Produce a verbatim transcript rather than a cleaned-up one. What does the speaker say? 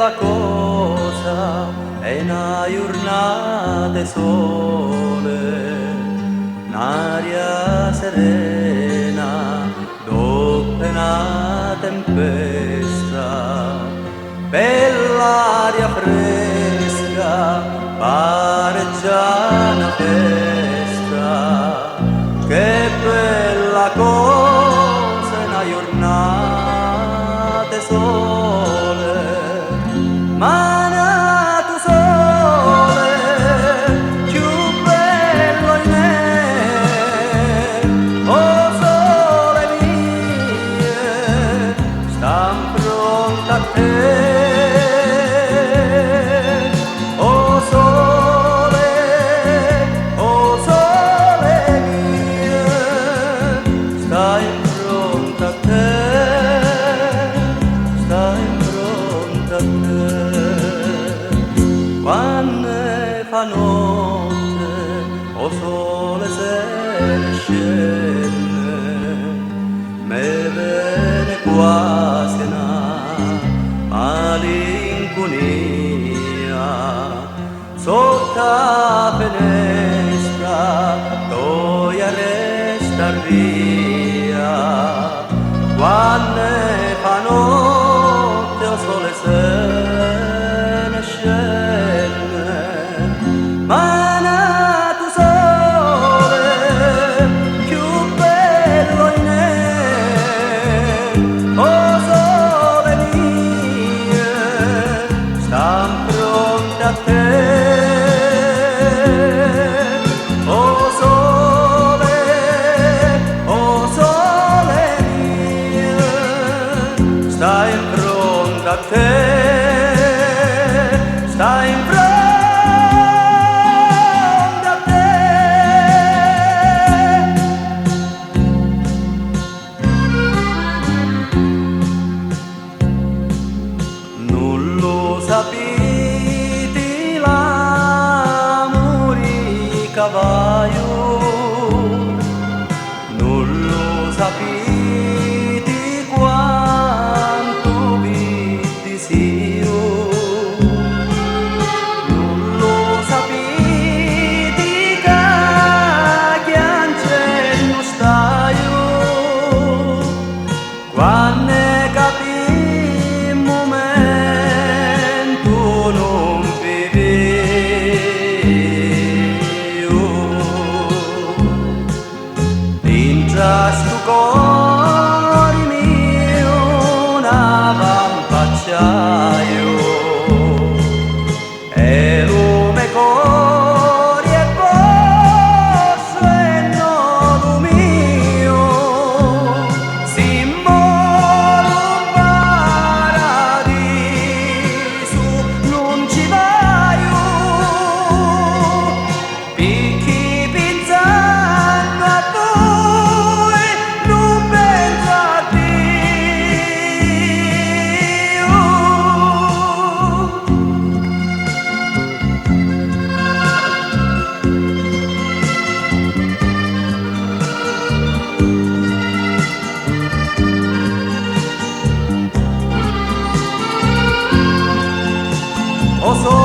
La cosa è na jurnata 'e sole, n'aria serena, doppu 'e na tempesta, bell'aria fresca, pare già na festa. Che bella cosa è na jurnata 'e sole, ma n'atu sole cchiù bellu oinè, o sole mie, sta 'nfronta a te, o sole, o sole mie, sta 'nfronta a te, sta 'nfronta a te. Quannu fa notte, o sole se ne scenne, me vene quasi na malincunia. Sutta a finestra toia restarria, quannu fa notte o sole se ne scenne, ma n'atu sole cchiù bellu oinè, o sole mie, sta 'nfronta a te, o sole, o sole mie, sta 'nfronta a te, sta 'nfronta a te. Nun lu sapiti l'amuri ca v'haiu, nun lu sapiti quantu vi disìu, nun lu sapiti ca chiancennu staiu. Quannu è ca pi mumentu nun vi viu, dintra stu cori miu na vampa acciaiu. E lu me cori è vostru e no lu miu, si moru 'n paradisu nun ci vaiu, picchì pinsannu a vui nun pensu a Diu. O so